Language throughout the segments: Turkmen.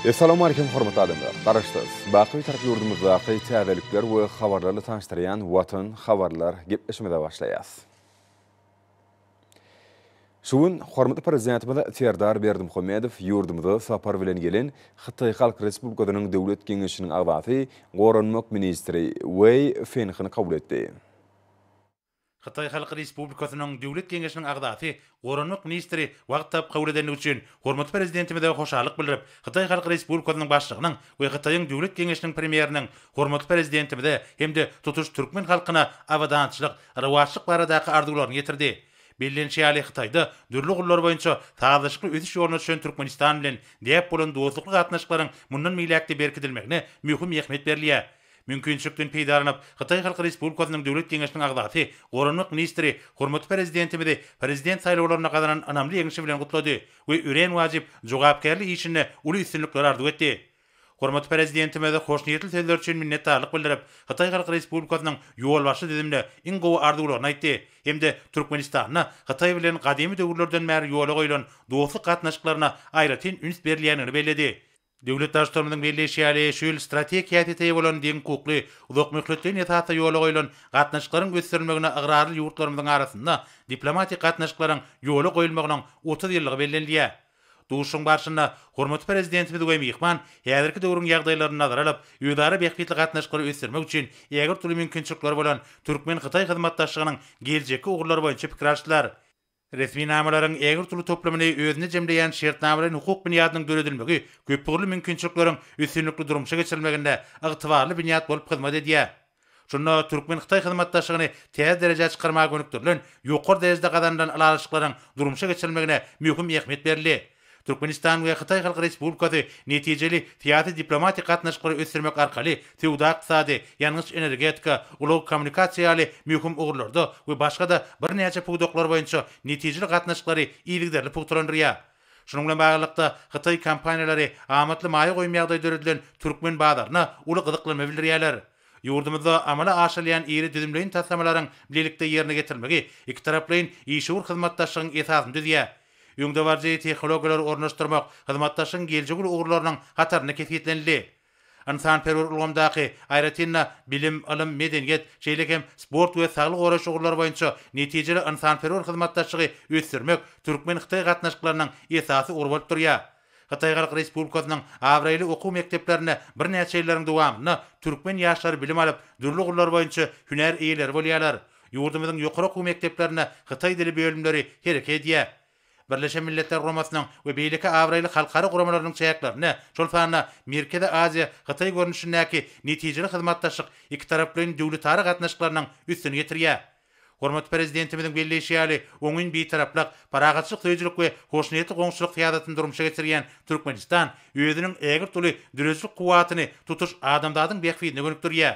Essalawmaleýkim hormatly adamlar! Garaşsyz, baky Bitarap ýurdumyzdaky täzelikler we habarlarla tanyşdyrýan Watan habarlar gepleşigimize başlaýas. Şu gün hormatly Prezidentimiz Serdar Berdimuhamedow ýurdumyza sapar bilen gelen Hytaý Halk Respublikasynyň Döwlet Geňeşiniň agzasy, goranmak ministri Weý Fenhini kabul etdi. Hytaý Halk Respublikasynyň Döwlet Geňeşiniň agzasy, goranmak ministri wagt tapyp kabul edendigi üçin hormatly Prezidentimize hoşallyk bildirip, Hytaý Halk Respublikasynyň Başlygynyň we Hytaýyň Döwlet Geňeşiniň Premýeriniň hormatly Prezidentimize hem-de tutuş türkmen halkyna abadançylyk, rowaçlyk baradaky arzuwlaryny ýetirdi. Bellenişi ýaly, Hytaýda dürli ugurlar boýunça sazlaşykly ösüş ýoluna düşen Türkmenistan bilen däp bolan dostlukly gatnaşyklaryň mundan beýläk-de berkidilmegine möhüm ähmiýet berilýär. Mümkinçilikden peýdalanyp, Hytaý Halk Respublikasynyň Döwlet Geňeşiniň agzasy, goranmak ministri hormatly Prezidentimizi Prezident saýlawlarynda gazanan ynamly ýeňşi bilen gutlady we örän wajyp jogapkärli işinde uly üstünlikleri arzuw etdi. Hormatly Prezidentimiz hoşniýetli sözler üçin minnetdarlyk bildirip, Hytaý Halk Respublikasynyň ýolbaşçy düzümine iň gowy arzuwlaryny aýtdy hem-de Türkmenistanda Hytaý bilen gadymy döwürlerden bäri ýola goýlan dostluk gatnaşyklaryna aýratyn üns berilýändigini belledi. Döwlet Baştutanymyzyň belleýşi ýaly, şu ýyl strategik häsiýete eýe bolan deňhukukly, uzakmöhletleýin esasda ýola goýlan gatnaşyklaryň ösdürilmegine ygrarly ýurtlarymyzyň arasynda diplomatik gatnaşyklaryň ýola goýulmagynyň 30 ýyllygy bellenilýär. Duşuşygyň barşynda hormatly Prezidentimiz we myhman häzirki döwrüň ýagdaýlaryny nazara alyp, özara bähbitli gatnaşyklary ösdürmek üçin ägirt uly mümkinçilikleri bolan türkmen-hytaý hyzmatdaşlygynyň geljekki ugurlary boýunça pikir alyşdylar. Resminamalaryň ägirt uly toplumyny özünde jemleýän şertnamalaýyn hukuk binýadynyň döredilmegi köpugurly mümkinçilikleriň üstünlikli durmuşa geçirilmeginde ygtybarly binýat bolup hyzmat edýär. Şunda türkmen-hytaý hyzmatdaşlygyny täze derejä çykarmaga gönükdirilen ýokary derejede gazanylan ylalaşyklaryň durmuşa geçirilmegine möhüm ähmiýet berildi. Türkmenistan we Hytaý Halk Respublikasy netijeli syýasy-diplomatik gatnaşyklary ösdürmek arkaly söwda-ykdysady, ýangyç-energetika, ulag-kommunikasiýa ýaly möhüm ugurlarda we başga-da birnäçe pudaklar boýunça netijeli gatnaşyklary yzygiderli pugtalandyrýar. Şunuň bilen baglylykda, hytaý kompaniýalary amatly maýa goýum ýagdaýy döredilen türkmen bazaryna uly gyzyklanma bildirýärler. Ýurdumyzda amala aşyrylýan iri düzümleýin taslamalaryň bilelikde ýerine ýetirilmegi ikitaraplaýyn işewür hyzmatdaşlygyň esasyny düzýär. Öňdebaryjy tehnologiýalary ornaşdyrmak hyzmatdaşlygyň geljegi uly ugurlarynyň hatarynda kesgitlenildi. Ynsanperwer ulgamdaky, aýratyn-da, bilim, ylym, medeniýet, şeýle hem sport we saglygy goraýyş ugurlary boýunça netijeli ynsanperwer hyzmatdaşlygy ösdürmek türkmen-hytaý gatnaşyklarynyň esasy ugry bolup durýar. Hytaý Halk Respublikasynyň abraýly okuw mekdeplerinde birnäçe ýyllaryň dowamynda türkmen ýaşlary bilim alyp, dürli ugurlar boýunça hünär eýeleri bolýarlar. Ýurdumyzyň ýokary okuw mekdeplerinde hytaý dili bölümleri hereket edýär. Birleşen Milletler Guramasynyň we beýleki abraýly halkara guramalarynyň çäklerinde, şol sanda Merkezi Aziýa, Hytaý görnüşindäki netijeli hyzmatdaşlyk ikitaraplaýyn döwletara gatnaşyklarynyň üstüni ýetirýär. Hormatly Prezidentimiziň belleýşi ýaly, oňyn Bitaraplyk, parahatçylyk söýüjilik we hoşniýetli goňşuçylyk syýasatyny durmuşa geçirýän Türkmenistan özüniň ägirt uly döredijilik kuwwatyny tutuş adamzadyň bähbidine gönükdirýär.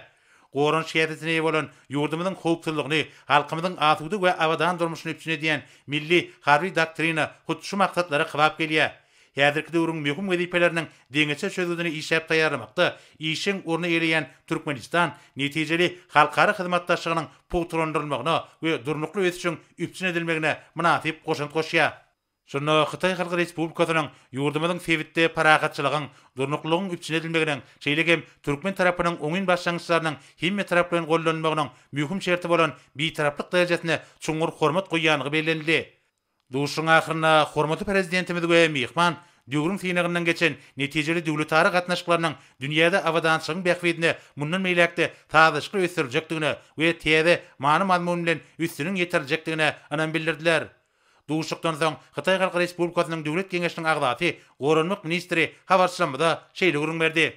Goranyş häsiýetine eýe bolan ýurdumyzyň howpsuzlygyny, halkymyzyň asuda we abadan durmuşyny üpjün edýän Milli harby doktrina hut şu maksatlara kybap gelýär. Häzirki döwrüň möhüm wezipeleriniň deňeçer çözgüdini işläp taýýarlamakda işjeň orny eýeleýän Türkmenistan netijeli halkara hyzmatdaşlygynyň pugtalandyrylmagyna we durnukly ösüşiň üpjün edilmegine mynasyp goşant goşýar. Şunda Hytaý Halk Respublikasynyň ýurdumyzyň sebitde parahatçylygyň, durnuklylygyň üpjün edilmeginiň, şeýle hem türkmen tarapynyň oňyn başlangyçlarynyň hemmetaraplaýyn goldanylmagynyň möhüm şerti bolan Bitaraplyk derejesine çuňňur hormat goýýandygy bellenildi. Duşuşygyň ahyrynda hormatly Prezidentimiz we myhman döwrüň synagyndan geçen netijeli döwletara gatnaşyklarynyň dünýäde abadançylygyň bähbidine mundan beýläk-de sazlaşykly ösdüriljekdigine we täze many-mazmun bilen üstüniň ýetiriljekdigine ynam bildirdiler. Duşuşykdan soň Hytaý Halk Respublikasynyň Döwlet Geňeşiniň agzasy, goranmak ministri habarçylarymyza şeýle gürrüň berdi.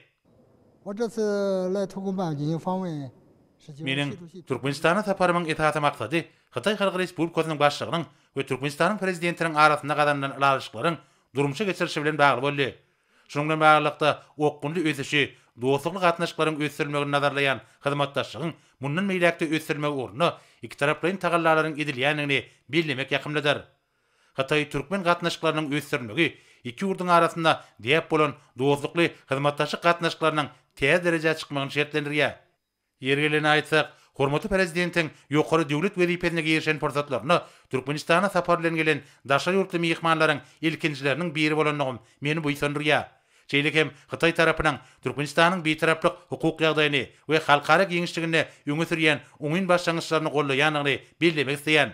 Meniň Türkmenistana saparymyň esasy maksady Hytaý Halk Respublikasynyň Başlygynyň we Türkmenistanyň Prezidentiniň arasynda gazanylan ylalaşyklaryň durmuşa geçirilişi bilen bagly boldy. Şunuň bilen baglylykda, okgunly ösüşi, dostlukly gatnaşyklaryň ösdürilmegini nazarlaýan hyzmatdaşlygyň mundan beýläk-de ösdürilmegi ugrunda ikitaraplaýyn tagallalaryň edilýändigini bellemek ýakymlydyr. Hytaý-türkmen gatnaşyklarynyň ösdürilmegi iki ýurduň arasynda däp bolan dostlukly hyzmatdaşlyk gatnaşyklarynyň täze derejä çykmagyny şertlendirýär. Ýeri gelende aýtsak, hormatly Prezidentiň ýokary döwlet wezipesine girişen pursatlarynda Türkmenistana sapar bilen gelen daşary ýurtly myhmanlaryň ilkinjileriniň biri bolandygym meni buýsandyrýar. Şeýle hem hytaý tarapynyň Türkmenistanyň Bitaraplyk hukuk ýagdaýyny we halkara giňişliginde öňe sürýän oňyn başlangyçlaryny goldaýandygyny bellemek isleýän.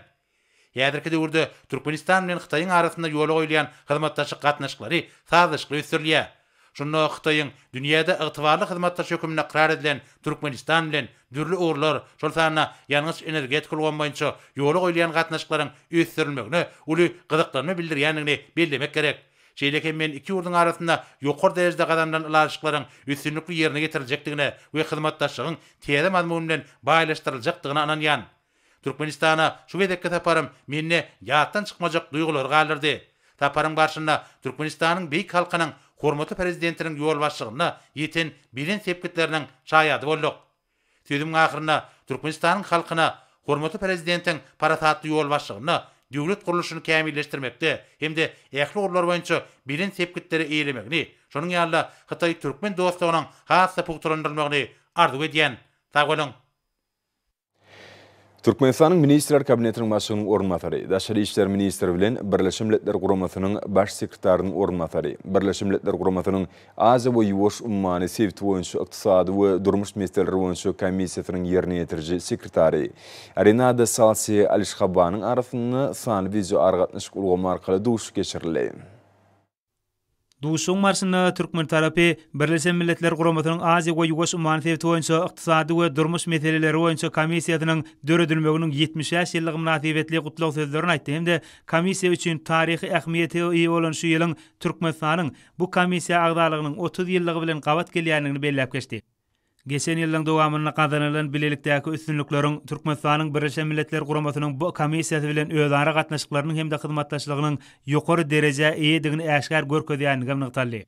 Häzirki döwürde Türkmenistan bilen Hytaýyň arasynda ýola goýulýan hyzmatdaşlyk gatnaşyklary sazlaşykly ösdürilýär. Şunda Hytaýyň dünýäde ygtybarly hyzmatdaş hökmünde ykrar edilen Türkmenistan bilen dürli ugurlar, şol sanda ýangyç-energetika ulgamy boýunça ýola goýulýan gatnaşyklaryň ösdürilmegine uly gyzyklanma bildirýändigini bellemek gerek. Şeýle hem men iki ýurduň arasynda ýokary derejede gazanylan ylalaşyklaryň üstünlikli ýerine ýetiriljekdigine we hyzmatdaşlygyň täze mazmun bilen baýlaşdyryljakdygyna ynanýan. Türkmenistana şu gezekki saparym mende ýatdan çykmajak duýgulary galdyrdy. Saparyň barşynda Türkmenistanyň beýik halkynyň hormatly Prezidentiniň ýolbaşçylygynda ýeten belent sepgitleriniň şaýady bolduk. Sözümiň ahyrynda Türkmenistanyň halkyna hormatly Prezidentiň parasatly ýolbaşçylygynda döwlet gurluşyny kämilleşdirmekde hem-de ähli ugurlar boýunça belent sepgitleri eýelemegini, şonuň ýaly-da hytaý-türkmen dostlugynyň has-da pugtalandyrylmagyny arzuw edýän. Sag boluň! Türkmenistanyň Ministrler Kabinetiniň Başlygynyň orunbasary, daşary işler ministri bilen Birleşen Milletler Guramasynyň Baş sekretarynyň orunbasary, Birleşen Milletler Guramasynyň Aziýa we Ýuwaş ummany sebiti boýunça ykdysady we durmuş meseleleri boýunça komissiýasynyň ýerine ýetiriji sekretary Renada Salsi Alişhabanyň arasynda sanly wideoaragatnaşyk ulgamy arkaly duşuşyk geçirildi. Duşuşygyň barşynda türkmen tarapy Birleşen Milletler Guramasynyň Aziýa we Ýuwaş ummany sebiti boýunça ykdysady we durmuş meseleleri boýunça komissiýasynyň döredilmeginiň 75 ýyllygy mynasybetli gutlag sözlerini aýtdy hem-de komissiýa üçin taryhy ähmiýete eýe bolan şu ýylyň Türkmenistanyň bu komissiýa agzalygynyň 30 ýyllygy bilen gabat gelýändigini belläp geçdi. Geçen ýyllaryň dowamynda gazanylan bilelikdäki üstünlikleriň Türkmenistanyň Birleşen Milletler Guramasynyň bu komissiýasy bilen özara gatnaşyklarynyň hem-de hyzmatdaşlygynyň ýokary derejä eýedigini äşgär görkezýändigi hem nygtaldy.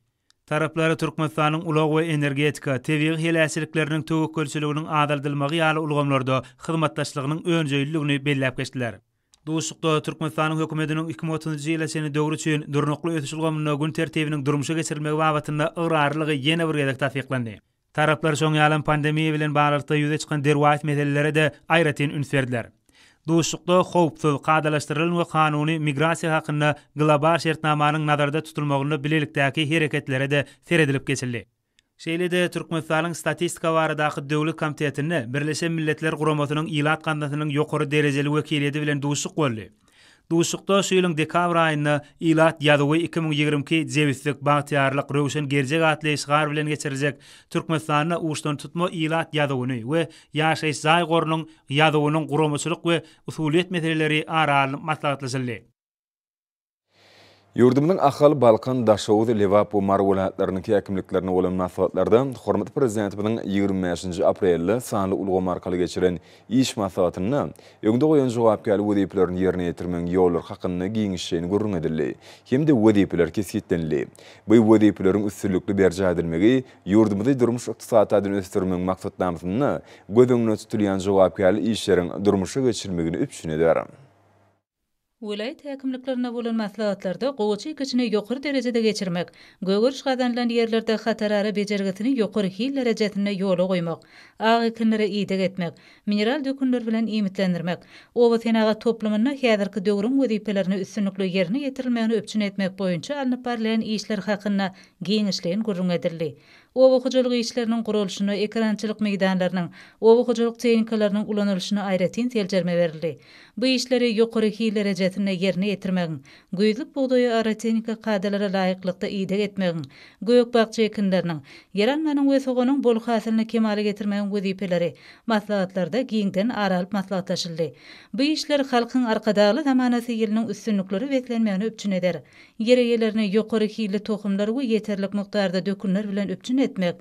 Taraplar Türkmenistanyň ulag we energetika, tebigy heläkçilikleriniň töwekgelçiliginiň azaldylmagy ýaly ulgamlarda hyzmatdaşlygynyň önjeýliligini belläp geçdiler. Duşuşykda Türkmenistanyň Hökümetiniň 2030-njy ýyla çenli döwür üçin durnukly ösüş ulgamynda gün tertibiniň durmuşa geçirilmegi babatynda ygrarlylygy ýene bir gezek tassyklandy. Taraplar şoň ýalam pandemiýa bilen baglylykda ýüze çykan derwaýys meselelere-de aýratyn üns berdiler. Duşuşykda howpsuz, kadalaşdyrylan we kanuny migrasiýa hakynda global şertnamanyň nazarda tutulmagynda bilelikdäki hereketlere-de seredilip geçildi. Şeýle-de Türkmenistanyň Statistika baradaky döwlet komitetinde Birleşen Milletler Guramasynyň Ilat gaznasynyň ýokary derejeli wekiliýeti bilen duşuşyk boldy. Duşuşykda şu ýylyň dekabr aýynda Ilat ýazuwy 2022, jebislik, bagtyýarlyk, röwşen geljek atly şygar bilen geçiriljek Türkmenistanda uçdantutma ilat ýazuwyny we ýaşaýyş jaý gorunyň ýazuwynyň guramaçylyk we usulyýet meseleleri ara alnyp maslahatlaşyldy. Ýurdumyzyň Ahal, Balkan, Daşoguz, Lebap we Mary welaýatlarynyň häkimliklerinde bolan maslahatlarda hormatly Prezidentimiziň 25-nji aprelde sanly ulgam arkaly geçiren iş maslahatynda öňde goýan jogapkärli wezipelerini ýerine ýetirmegiň ýollary hakynda giňişleýin gürrüň edildi hem-de wezipeler kesgitlenildi. Bu wezipeleriň üstünlikli berjaý edilmegi ýurdumyzy durmuş-ykdysady taýdan ösdürmegiň maksatnamasynda göz öňünde tutulýan jogapkärli işleriň durmuşa geçirilmegini üpjün eder. Welaýat häkimliklerinde bolan maslahatlarda gowaça ekişini ýokary derejede geçirmek, gögeriş gazanylan ýerlerde hatarara bejergisini ýokary hil derejesinde ýola goýmak, ak ekinlere ideg etmek, mineral dökünler bilen iýmitlendirmek, oba senagat toplumynda häzirki döwrüň wezipelerini üstünlikli ýerine ýetirilmegini üpjün etmek boýunça alnyp barylýan işler hakynda giňişleýin gürrüň edildi. Oba hojalyk işleriniň guralyşyna, ekerançylyk meýdanlarynyň, oba hojalyk tehnikalarynyň ulanylyşyna aýratyn seljerme berildi. Bu işleri ýokary hil derejesinde ýerine ýetirmegiň, güýzlük bugdaýa agrotehnika kadalara laýyklykda ideg etmegiň, gök-bakja ekinleriniň, ýeralmanyň we soganyň bol hasylyny kemala getirmegiň wezipeleri maslahatlarda giňden ara alyp maslahatlaşyldy. Bu işler Halkyň Arkadagly zamanasy ýylynyň üstünliklere beslenmegini üpjün eder. Ýer eýelerini ýokary hilli tohumlar we ýeterlik mukdarda dökünler bilen üpjün etmek,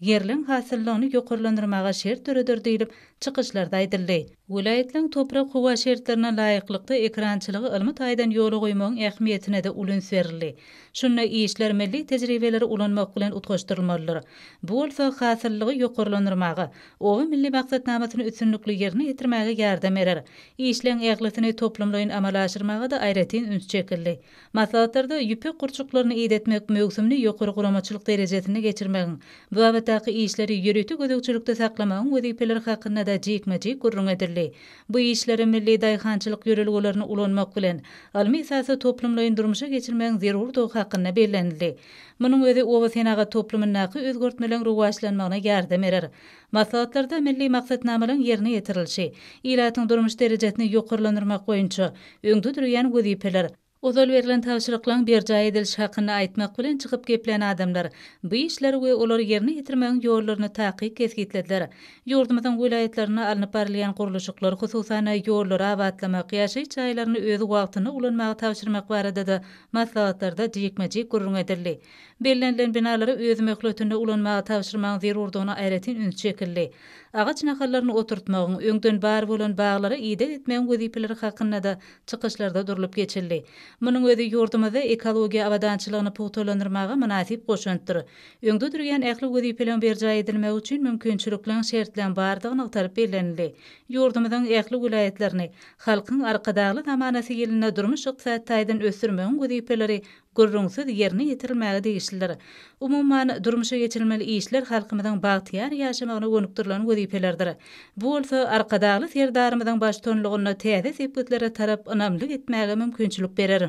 ýerleň hasyllygyny ýokarlandyrmaga şert döreder diýlip, çykyşlarda aýdyldy. Welaýatlaryň toprak-howa şertlerine laýyklykda ekerançylygy ylmy taýdan ýola goýmagyň ähmiýetine-de uly üns berildi. Şunda işler milli tejribeleri ulanmak bilen utgaşdyrylmalydyr. Bu bolsa hasyllylygy ýokarlandyrmaga, Oba milli maksatnamasyny üstünlikli ýerine ýetirmäge ýardam berer. Işleň ählisini toplumlaýyn amala aşyrmaga-da aýratyn üns çekildi. Maslahatlarda ýüpek gurçuklaryny idetmek möwsümini ýokary guramaçylyk derejesinde geçirmegiň, bu babatdaky işleri ýörite gözegçilikde saklamagyň wezipeleri hakynda-da. barada jikme-jik gürrüň edildi. Bu işleri milli daýhançylyk ýörelgelerini ulanmak bilen, ylmy esasda toplumlaýyn durmuşa geçirmegiň zerurdygy hakynda bellenildi. Munuň özi oba senagat toplumyndaky özgertmeleň rowaçlanmagyna ýardam berer. Maslahatlarda milli maksatnamalaryň ýerine ýetirilişi, ilatyň durmuş derejesini ýokarlandyrmak boýunça öňde durýan wezipeler, ozal berlen tabşyryklaryň berjaý edilişi hakynda aýtmak bilen çykyp geplän adamlar bu işleri we olary ýerine ýetirmegiň ýollaryny takyk kesgitlediler. Ýurdumyzyň welaýatlarynda alnyp barylýan gurluşyklar, hususan-da, ýollary abatlamak, ýaşaýyş jaýlaryny öz wagtynda ulanmaga tabşyrmak barada-da maslahatlarda jikme-jik gürrüň edildi. Bellenilen binalary öz möhletinde ulanmaga tabşyrmagyň zerurdygyna aýratyn üns çekildi. Agaç nahallaryny oturtmagyň, öňden bar bolan baglara ideg etmegiň wezipeleri hakynda-da çykyşlarda durlup geçildi. Munuň özi ýurdumyzda ekologiýa abadançylygyny pugtalandyrmaga mynasyp goşantdyr. Öňde durýan ähli wezipeleriň berjaý edilmegi üçin mümkinçilikleň, şertleň bardygy nygtalyp bellenildi. Ýurdumyzyň ähli welaýatlaryny Halkyň Arkadagly zamanasy ýylynda durmuş-ykdysady taýdan ösdürmegiň wezipeleri gürrüňsiz ýerine ýetirilmäge degişlidir. Umuman, durmuşa geçirilmeli işler halkymyzyň bagtyýar ýaşamagyna gönükdirilen wezipelerdir. Bu bolsa Arkadagly Serdarymyzyň baştutanlygynda täze sepgitlere tarap ynamly gitmäge mümkinçilik berer.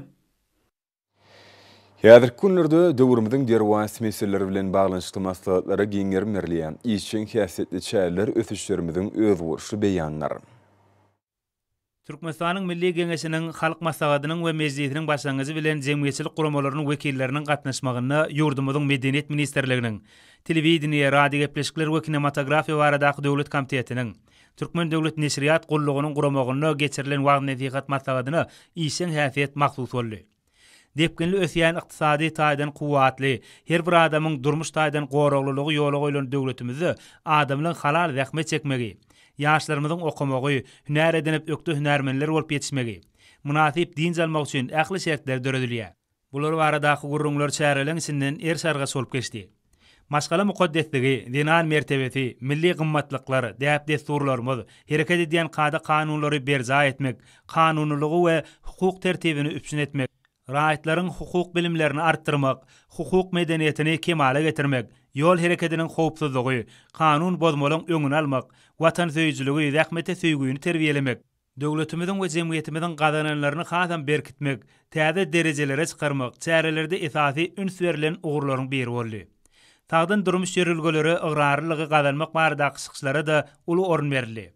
Häzirki günlerde döwrümiziň derwaýys meseleleri bilen baglanyşykly maslahatlara giň gerim berilýär. Işjeň häsiýetli çäreler ösüşlerimiziň özboluşly beýanydyr. Türkmenistanyň Milli Geňeşiniň Halk Maslahatynyň we Mejlisiniň başlangyjy bilen jemgyýetçilik guramalarynyň wekilleriniň gatnaşmagynda ýurdumyzyň Medeniýet ministrliginiň, Telewideniýe, radiogepleşikler we kinematografiýa baradaky döwlet komitetiniň, Türkmen döwlet neşirýat gullugynyň guramagynda geçirilen wagyz-nesihat maslahatyna işjeň häsiýet mahsus boldy. Depginli ösýän ykdysady taýdan kuwwatly, her bir adamyň durmuş taýdan goraglylygy ýola goýlan döwletimizde adamlaň halal zähmet çekmegi, ýaşlarymyzyň okamagy, hünär edinip ökde hünärmenler bolup ýetişmegi, mynasyp dynç almagy üçin ähli şertler döredilýär. Bular baradaky gürrüňler çäreleň içinden eriş-argaç bolup geçdi. Maşgala mukaddesligi, zenan mertebesi, milli gymmatlyklar, däp-dessurlarymyz, hereket edýän kada-kanunlary berjaý etmek, kanunylygy we hukuk tertibini üpjün etmek, raýatlaryň hukuk bilimlerini artdyrmak, hukuk medeniýetini kemala getirmek, ýol hereketiniň howpsuzlygy, kanun bozmalaryň öňüni almak, watansöýüjiligi, zähmete söýgüni terbiýelemek, Döwletimiziň we jemgyýetimiziň gazananlaryny hasam berkitmek, täze derejelere çykarmak çärelerde esasy üns berlen ugurlaryň biri boldy. Sagdyn durmuş ýörelgelere ygrarlylygy gazanmak baradaky çykyşlara-da uly orun berildi.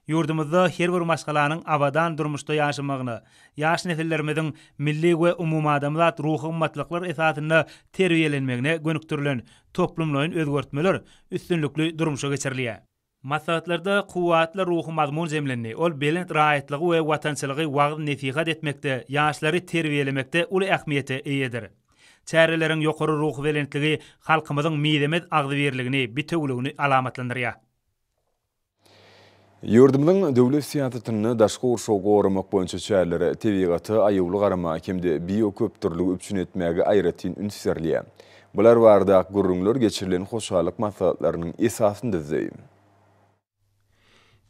Ýurdumyzda her bir maşgalanyň abadan durmuşda ýaşamagyna, ýaş nesillerimiziň milli we umumadamzat ruhy gymmatlyklar esasynda terbiýelenmegine gönükdirilen toplumlaýyn özgertmeler üstünlikli durmuşa geçirilýär. Maslahatlarda kuwwatly ruhy mazmun jemlendi, ol belent raýatlygy we watançylygy wagyz-nesihat etmekde, ýaşlary terbiýelemekde uly ähmiýete eýedir. Çäreleriň ýokary ruhubelentligi halkymyzyň mizemez agzybirligini, bitewüligini alamatlandyrýar. Ýurdumyzyň döwlet syýasatynda daşky gurşawy goramak boýunça çärelere, tebigata aýawly garamaga hem-de bioköpdürlügi üpjün etmäge aýratyn üns berilýär. Bular baradaky gürrüňler geçirilen hoşallyk maslahatlarynyň esasyny düzdi.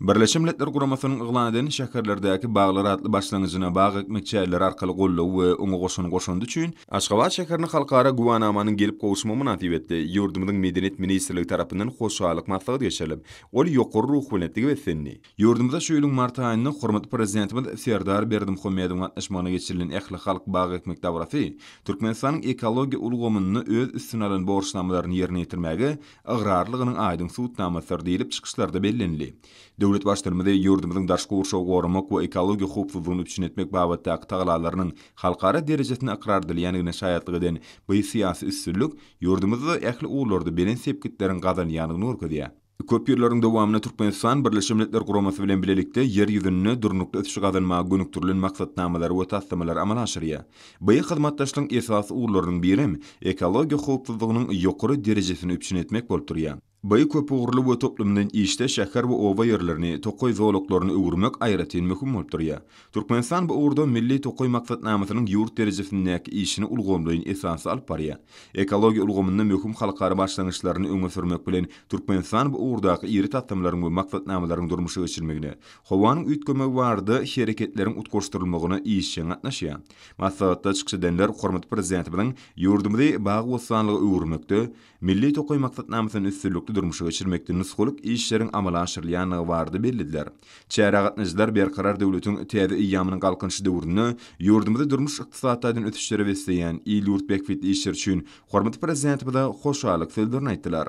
Birleşen Milletler Guramasynyň yglan eden Şäherlerdäki baglar atly başlangyjyna bag ekmek çäreleri arkaly goldawy we oňa goşan goşandy üçin Aşgabat şäherine halkara güwänamanyň gelip gowuşmagy mynasybetli ýurdumyzyň Medeniýet ministrligi tarapyndan hoşallyk maslahaty geçirilip, ol ýokary ruhubelentlige beslendi. Ýurdumyzda şu ýylyň mart aýynda hormatly Prezidentimiz Serdar Berdimuhamedowyň gatnaşmagynda geçirilen ählihalk bag ekmek dabarasy Türkmenistanyň ekologiýa ulgamynda öz üstüne alan borçnamalaryny ýerine ýetirmäge ygrarlygynyň aýdyň subutnamasydyr diýlip, çykyşlarda bellenildi. Döwlet Baştutanymyz ýurdumyzyň daşky gurşawy goramak we ekologiýa howpsuzlygyny üpjün etmek babatdaky tagallalarynyň halkara derejesinde ykrar edilýändigine şaýatlyk eden bu syýasy üstünlik ýurdumyzda ähli ugurlarda belent sepgitleriň gazanylýandygyny görkezýär. Köp ýyllaryň dowamynda Türkmenistan Birleşen Milletler Guramasy bilen bilelikde Ýer ýüzünde durnukly ösüşi gazanmaga gönükdirilen maksatnamalary we taslamalary amala aşyrýar. Bu hyzmatdaşlygyň esasy ugurlarynyň birem ekologiýa howpsuzlygynyň ýokary derejesini üpjün etmek bolup durýar. Bu köpugurly we toplumlaýyn işde şäher we oba ýerlerini tokaý zolaklaryna öwürmek aýratyn möhüm bolup durýar. Türkmenistan bu ugurda Milli tokaý maksatnamasynyň ýurt derejesindäki işini ulgamlaýyn esasda alyp barýar. Ekologiýa ulgamynda möhüm halkara başlangyçlaryny öňe sürmek bilen, Türkmenistan bu ugurdaky iri taslamalaryň we maksatnamalaryň durmuşa geçirilmegine, howanyň üýtgemegi barada hereketleriň utgaşdyrylmagyna işjeň gatnaşýar. Maslahatda çykyş edenler hormatly Prezidentimiziň ýurdumyzy bagy-bossanlyga öwürmekde Milli tokaý maksatnamasyny üstünlikli. üstünlikli durmuşa geçirmekde nusgalyk işleriň amala aşyrylýandygy barada bellediler. Çärä gatnaşyjylar Berkarar döwletiň täze eýýamynyň Galkynyşy döwründe ýurdumyzy durmuş-ykdysady taýdan ösüşlere besleýän il-ýurt bähbitli işler üçin hormatly Prezidentimize hoşallyk sözlerini aýtdylar.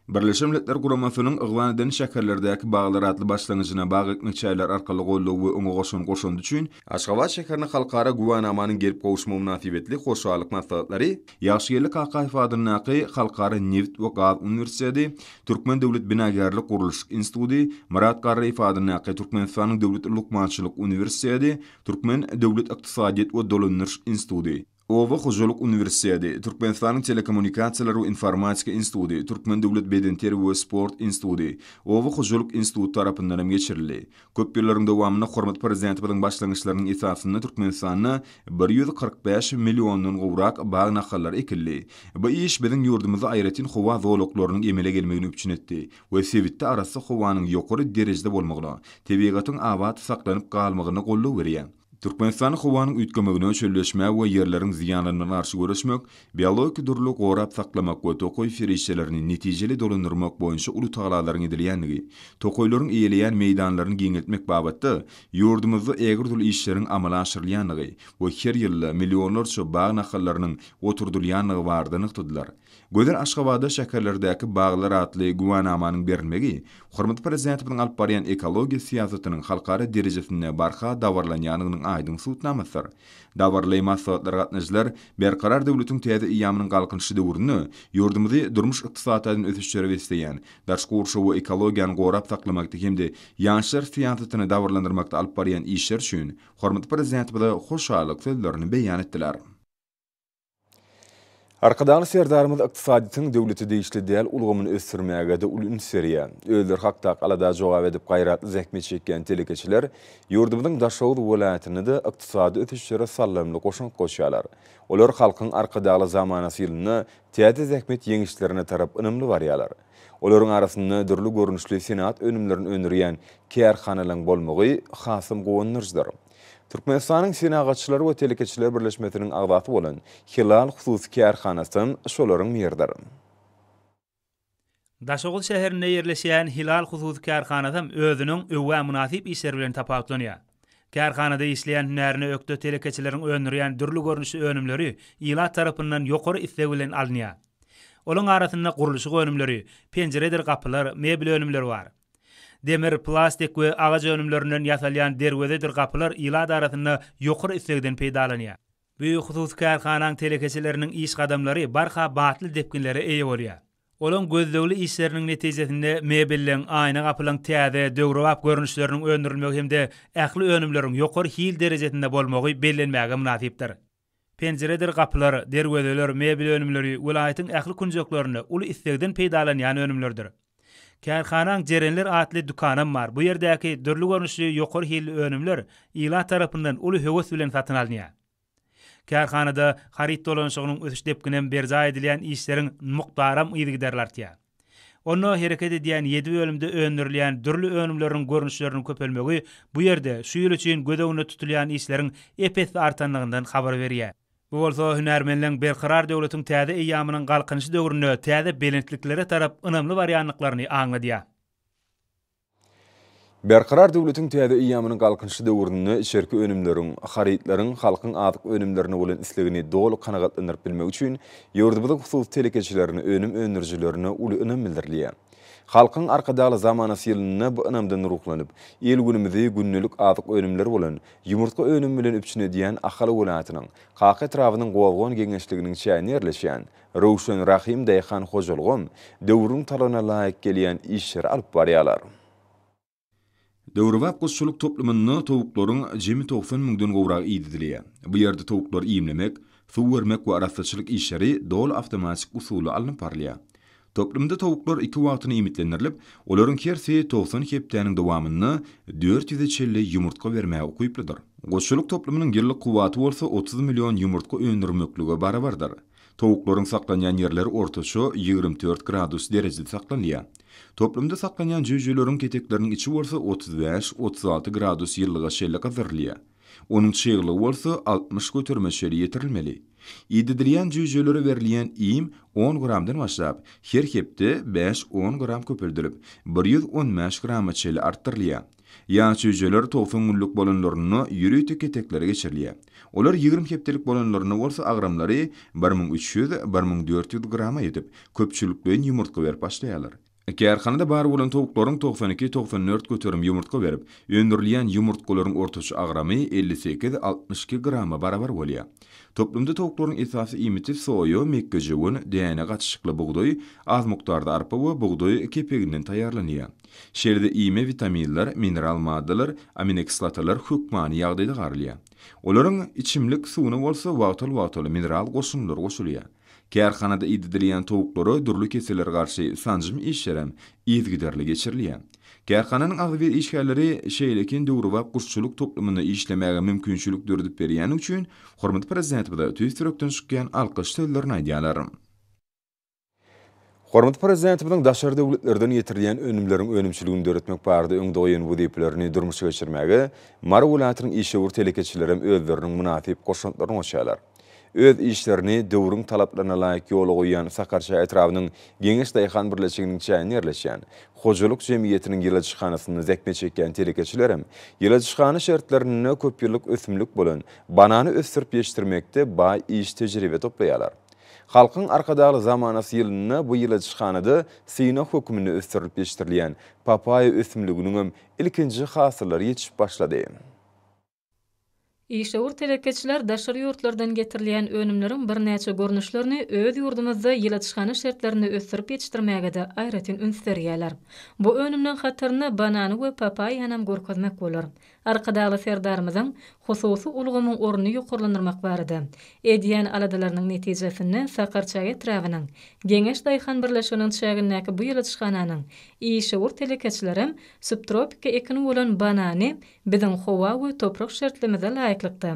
Birleşen Milletler Guramasynyň yglan eden Şäherlerdäki baglar atly başlangyjyna bag ekmek çäreleri arkaly goldaw we oňa goşan goşandy üçin Aşgabat şäherine halkara güwänamanyň gelip gowuşmagy mynasybetli hoşallyk maslahatlary Ýagşygeldi Kakaýew adyndaky Halkara nebit we gaz uniwersiteti, Türkmen döwlet binagärlik-gurluşyk instituty, Myrat Garryýew adyndaky Türkmenistanyň Döwlet lukmançylyk uniwersiteti, Türkmen döwlet ykdysadyýet we dolandyryş instituty, Oba hojalyk uniwersiteti, Türkmenistanyň Telekommunikasiýalar we informatika instituty, Türkmen döwlet bedenterbiýe we sport instituty, Oba hojalyk instituty tarapyndan hem geçirildi. Köp ýyllaryň dowamynda hormatly Prezidentimiziň başlangyçlarynyň esasynda Türkmenistanda 145 milliondan gowrak bag nahallary ekildi. Bu iş biziň ýurdumyzda aýratyn howa zolaklarynyň emele gelmegini üpjün etdi we sebitde arassa howanyň ýokary derejede bolmagyna, tebigatyň abat saklanyp galmagyna goldaw berýär. Türkmenistanda howanyň üýtgemegine, çölleşmä we ýerleriň zyýanlanmagyna garşy göreşmek, biologik dürlüligi gorap saklamak we tokaý serişdelerini netijeli dolandyrmak boýunça uly tagallalaryň edilýändigi, tokaýlaryň eýeleýän meýdanlaryny giňeltmek babatda ýurdumyzda ägirt uly işleriň amala aşyrylýandygy we her ýylda millionlarça bag nahallarynyň oturdylýandygy barada nygtadylar. Gözel Aşgabatda şäherlerdäki baglar atly güwänamanyň berilmegi hormatly Prezidentimiziň alyp barýan ekologiýa syýasatynyň halkara derejesinde barha dabaralanýandygynyň aýdyň subutnamasydyr. Dabaraly maslahatlara gatnaşyjylar Berkarar döwletiň täze eýýamynyň Galkynyşy döwründe ýurdumyzy durmuş-ykdysady taýdan ösüşlere besleýän, daşky gurşawy we ekologiýany gorap saklamakda hem-de ýaşlar syýasatyny dabaralandyrmakda alyp barýan işleri üçin hormatly Prezidentimize hoşallyk sözlerini beýan etdiler. Arkadagly Serdarymyz ykdysadyýetiň döwlete degişli däl ulgamyny ösdürmäge-de uly üns berýär. Özleri hakdaky alada jogap edip gaýratly zähmet çekýän telekeçiler ýurdumyzyň Daşoguz welaýatynda-da ykdysady ösüşlere saldamly goşant goşýarlar. Olar Halkyň Arkadagly zamanasy ýylynda täze zähmet ýeňişlerine tarap ynamly barýarlar. Olaryň arasynda dürli görnüşli senagat önümlerini öndürýän kärhanalaryň bolmagy hasam guwandyryjydyr. Türkmenistanyň Senagatçylar we telekeçiler birleşmesiniň agzasy bolan Hilal hususy kärhanasam şolaryň biridir. Daşoguz şäherinde ýerleşýän Hilal hususy kärhanasam özüniň öwgä mynasyp işleri bilen tapawutlanýar. Kärhanada işleýän hünärine ökde telekeçileriň öndürýän dürli görnüşli önümleri ilat tarapyndan ýokary isleg bilen alynýar. Olaň arasynda gurluşyk önümleri, penjiredir gapylar, mebel önümleri bar. Demir, plastik we agaç önümlerinden ýasalýan derwezedir gapylar ilat arasynda ýokary islegden peýdalanýar. Bu hususy kärhanaň telekeçileriniň iş gadamlary barha batly depginlere eýe bolýar. Olaň gözlegli işleriniň netijesinde mebelleň, aýna gapylaň täze, döwrebap görnüşleriniň öndürilmegi hem-de ähli önümleriň ýokary hil derejesinde bolmagy bellenmäge mynasypdyr. Penjiredir gapylar, derwezeler, mebel önümleri welaýatyň ähli künjeklerinde uly islegden peýdalanýan önümlerdir. Kärhanaň Jerenler atly dükanam bar, bu ýerdäki dürli görnüşli ýokary hilli önümler ilat tarapyndan uly höwes bilen satyn alynýar. Kärhanada haryt dolanyşygynyň ösüş depginem berjaý edilýän işleriň mukdaram yzygiderli artýar. Onda hereket edýän ýedi bölümde öndürilýän dürli önümleriň görnüşleriniň köpelmegi bu ýerde şu ýyl üçin göz öňünde tutulýan işleriň ep-esli artanlygyndan habar berýär. Bu bolsa hünärmenleň Berkarar döwletiň täze eýýamynyň Galkynyşy döwründe täze belentliklere tarap ynamly barýandyklaryny aňladýar. Berkarar döwletiň täze eýýamynyň Galkynyşy döwründe içerki önümleriň, harytlaryň halkyň azyk önümlerine bolan islegini doly kanagatlandyryp bilmek üçin ýurdumyzyň hususy telekeçilerine, önüm öndürijilerine uly ynam bildirilýär. Halkyň Arkadagly zamanasy ýylynda bu ynamdan ruhlanyp, il-günümizi gündelik azyk önümleri bolan ýumurtga önümi bilen üpjün edýän Ahal welaýatynyň Kaka etrabynyň Gozgan geňeşliginiň çäginde ýerleşýän Röwşen Rahym daýhan hojalygam döwrüň talabyna laýyk gelýän işleri alyp barýarlar. Döwrebap guşçulyk toplumynda towuklaryň jemi 90 müňden gowragy idedilýär. Bu ýerde towuklary iýmlemek, suw bermek we arassaçylyk işleri doly awtomatik usulda alnyp barylýar. Toplumda towuklar iki wagtyna iýmitlendirilip, olaryň hersi 90 hepdäniň dowamynda dört ýüze çenli ýumurtga bermäge ukyplydyr. Guşçulyk toplumynyň ýyllyk kuwwaty bolsa 30 million ýumurtga öndürmeklige barabardyr. Towuklaryň saklanýan ýerleri ortaça 24 gradus derejede saklanylýar. Toplumda saklanýan jüýjeleriň ketekleriniň içi bolsa 35, 36 gradus ýylylyga çenli gyzdyrylýar. Onuň çyglygy bolsa 60 göterime çenli ýetirilmeli. Idedilýän jüýjelere berilýän iým on gramdan başlap, her hepde bäş-on gram köpeldilip, 115 grama çenli artdyrylýar. Ýaş jüýjeler 90 günlük bolanlarynda ýörite keteklere geçirilýär. Olar 20 hepdelik bolanlarynda bolsa agramlary 1300, 1400 grama ýetip, köpçülikleýin ýumurtga berip başlaýarlar. Kärhanada bar bolan towuklaryň 92, 94% ýumurtga berip, öndürilýän ýumurtgalaryň ortaça agramy 58, 62 grama barabar bolýar. Toplumda towuklaryň esasy iýmiti soýa, mekgejöwen, däne gatyşykly bugdaý, az mukdarda arpa we bugdaý kepeginden taýýarlanýar. Şeýle-de iýme witaminler, mineral maddalar, aminokislotalar hökmany ýagdaýda garylýar. Olaryň içimlik suwuna bolsa wagtal-wagtal mineral goşundylar goşulýar. Kärhanada idedilýän towuklara dürli kesellere garşy sanjym işlerem yzygiderli geçirilýär. Kärhananyň agzybir işgärleri şeýlekin döwrebap guşçulyk toplumynda işlemäge mümkinçilik döredip berýäni üçin hormatly Prezidentimize tüýs ýürekden çykýan alkyş sözlerini aýdýarlar. Hormatly Prezidentimiziň daşary döwletlerden getirilýän önümleriň önümçiligini döretmek barada öňde goýan wezipelerini durmuşa geçirmäge Mary welaýatynyň işewür telekeçilerem özleriniň mynasyp goşantlaryny goşýarlar. Öz işlerini döwrüň talaplaryna laýyk ýola goýýan Sakarçäge etrabynyň Geňeş daýhan birleşiginiň çäginde ýerleşýän hojalyk jemgyýetiniň ýyladyşhanasynda zähmet çekýän telekeçilerem ýyladyşhana şertlerinde köpýyllyk ösümlik bolan banany ösdürip ýetişdirmekde baý iş tejribe toplaýarlar. Halkyň Arkadagly zamanasy ýylynda bu ýyladyşhanada synag hökmünde ösdürilip ýetişdirilýän papaýa ösümliginiňem ilkinji hasyllary ýetişip başlady. Işewür telekeçiler daşary ýurtlardan getirilýän önümleriň birnäçe görnüşlerini öz ýurdumyzda ýyladyşhana şertlerinde ösdürip ýetişdirmäge-de aýratyn üns berýärler. Bu önümleň hatarynda banany we papaýanam görkezmek bolar. Arkadagly Serdarymyzyň hususy ulgamyň ornuny ýokarlandyrmak barada edýän aladalarynyň netijesinde Sakarçäge etrabynyň Geňeş daýhan birleşiginiň çägindäki bu ýyladyşhananyň işewür telekeçilerem subtropiki ekin bolan banany Biziň howa we toprak şertlerimize laýyklykda,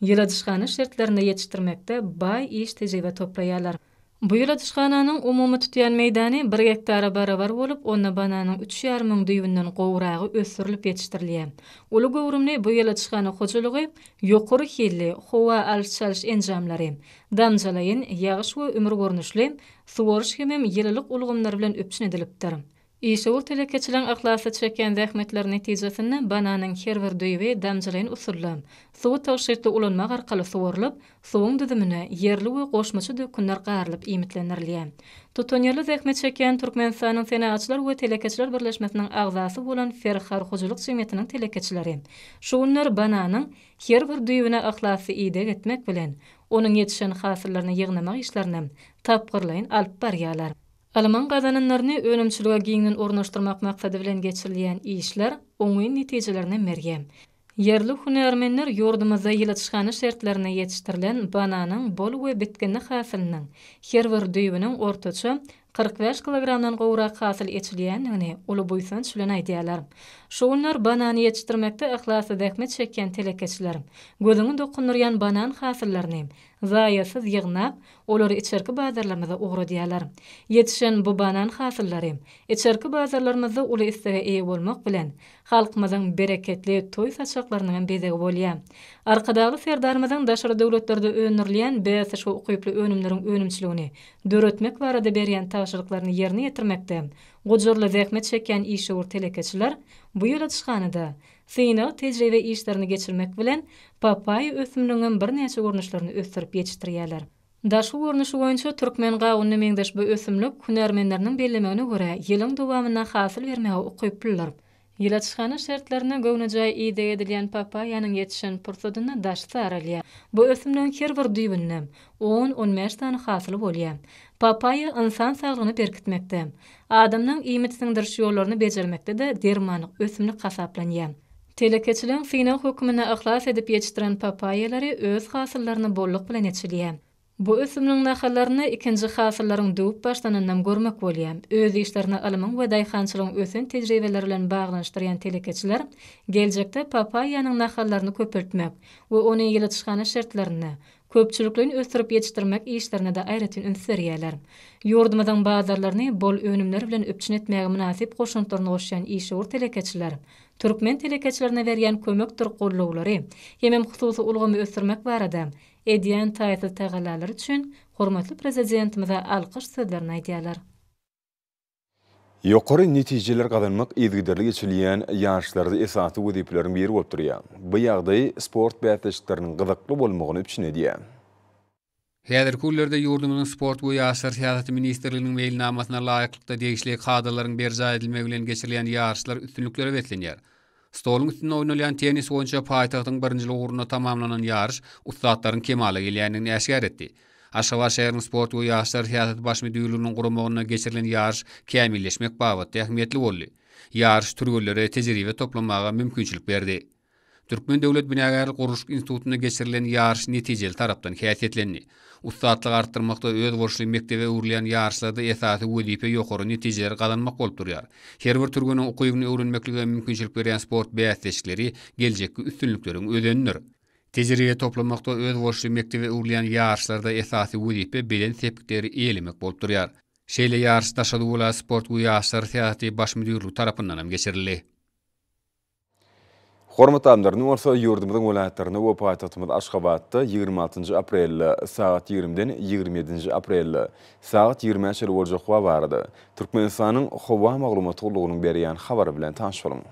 ýyladyşhana şertlerinde ýetişdirmekde baý iş tejribe toplaýarlar. Bu ýyladyşhananyň umumy tutýan meýdany bir gektara barabar bolup, onda bananyň üç ýarym müň düýbünden gowragy ösdürilip ýetişdirilýär. Uly göwrümli bu ýyladyşhana hojalygy ýokary hilli howa alyş-çalyş enjamlary, damjalaýyn, ýagyş we ümür görnüşli suwaryş hemem ýylylyk ulgamlary bilen üpjün edilipdir. Işewür telekeçileriň yhlasly çekýän zähmetleri netijesinde bananyň her bir düýbi damjalaýyn usulda, suwy tygşytly ulanmak arkaly suwarylyp, suwuň düzümine ýerli we goşmaça dökünler garylyp iýmitlendirilýär. Tutanýerli zähmet çekýän Türkmenistanyň Senagatçylar we telekeçiler birleşmesiniň agzasy bolan Ferhar hojalyk jemgyýetiniň telekeçileri şu günler bananyň her bir düýbüne yhlasly ideg etmek bilen, onuň ýetişen hasyllaryny ýygnamak işlerini tapgyrlaýyn alyp barýarlar. Ylmyň gazananlaryny önümçilige giňden ornaşdyrmak maksady bilen geçirilýän işler oňyn netijelerini berýär. Ýerli hünärmenler ýurdumyzda ýyladyşhana şertlerinde ýetişdirilen bananyň bol we bitginli hasylynyň her bir düýbüniň ortaça 45 kilogramdan gowrak hasyl eçilýändigini uly buýsanç bilen aýdýarlar. Şu günler banany ýetişdirmekde yhlasly zähmet çekýän telekeçiler gözüňi dokundyrýan banan hasyllaryny zaýasyz ýygnap, Olary içerki bazarlarymyza ugradýarlar. Ýetişen bu banan hasyllary içerki bazarlarymyzda uly islege eýe bolmak bilen, halkymyzyň bereketli toý saçaklarynyňam bezegi bolýar. Arkadagly Serdarymyzyň daşary döwletlerde öndürilýän bäsleşige ukyply önümleriň önümçiligini döretmek barada berýän tabşyryklaryny ýerine ýetirmekde gujurly zähmet çekýän işewür telekeçiler bu ýyladyşhanada synag-tejribe işlerini geçirmek bilen, papaýa ösümligiňem birnäçe görnüşlerini ösdürip ýetişdirýärler. Daşky görnüşi boýunça türkmen gawunyna meňzeş bu ösümlik, hünärmenleriniň bellemegine görä, ýylyň dowamynda hasyl bermäge ukyplydyr. Ýyladyşhana şertlerinde göwnejaý ideg edilýän papaýanyň ýetişen pursadynda daşy saralýar. Bu ösümligiň her bir düýbünde on-on bäş sany hasyly bolýar. Papaýa ynsan saglygyny berkitmekde, Adamlaň iýmit siňdiriş ýollaryny bejermekde-de dermanlyk ösümlik hasaplanýar. Telekeçileň synag hökmünde yhlas edip ýetişdiren papaýalary öz hasyllaryny bolluk bilen eçilýär. Bu ösümligiň nahallaryny ikinji hasyllaryň döwüp başlanynam görmek bolýar. Öz işlerini ylmyň we daýhançylygyň ösen tejribeleri bilen baglanyşdyrýan telekeçiler geljekde papaýanyň nahallaryny köpeltmek we ony ýyladyşhana şertlerinde Köpçülikleýin ösdürip ýetişdirmek işlerine-de aýratyn üns berýärler. Ýurdumyzyň bazarlaryny bol önümler bilen üpjün etmäge mynasyp goşantlaryny goşýan işewür telekeçiler. türkmen telekeçilerine berýän kömekdir gollawlary hemem hususy ulgamy ösdürmek barada edýän taýsyz tagallalary üçin hormatly Prezidentimize alkyş sözlerini aýdýarlar. Ýokary netijeler gazanmak yzygiderli geçirilýän ýaryşlarda esasy wezipeleriň biri bolup durýar. Bu ýagdaý sport bäsleşikleriniň gyzykly bolmagyny üpjün edýär. Häzirki günlerde ýurdumyzyň Sport we ýaşlar syýasaty ministrliginiň meýilnamasyna laýyklykda degişli kadalaryň berjaý edilmegi bilen geçirilýän ýaryşlar üstünliklere beslenýär. Stoluň üstünde oýnalýan tennis boýunça paýtagtyň birinjilik ugrunda tamamlanan ýaryş ussatlaryň kemala gelýändigini äşgär etdi. Aşgabat şäheriniň Sport we ýaşlar syýasaty baş müdirliginiň guramagynda geçirilen ýaryş kämilleşmek babatda ähmiýetli boldy. Ýaryş türgenlere tejribe toplamaga mümkinçilik berdi. Türkmen döwlet binagärlik-gurluşyk institutynda geçirilen ýaryş netijeli tarapdan häsiýetlendi. Ussatlygy artdyrmakda özboluşly mekdebe öwrülýän ýaryşlarda esasy wezipe ýokary netijeleri gazanmak bolup durýar. Her bir türgeniň ukybyny öwrenmeklige mümkinçilik berýän sport bäsleşikleri geljekki üstünlikleriň özenidir. Tejribe toplamakda özboluşly mekdebe öwrülýän ýaryşlarda esasy wezipe belent sepgitleri eýelemek bolup durýar. Şeýle ýaryş Daşoguz welaýat sport we ýaşlar syýasaty baş müdirligi tarapyndan hem geçirildi. Hormatly adamlar, indi bolsa ýurdumyzyň welaýatlarynda we paýtagtymyz Aşgabatda 26-njy aprelde sagat 20-den 27-nji aprelde sagat 20-ä çenli boljak howa barada Türkmenistanyň Howa maglumat gullugynyň berýän habary bilen tanyş boluň.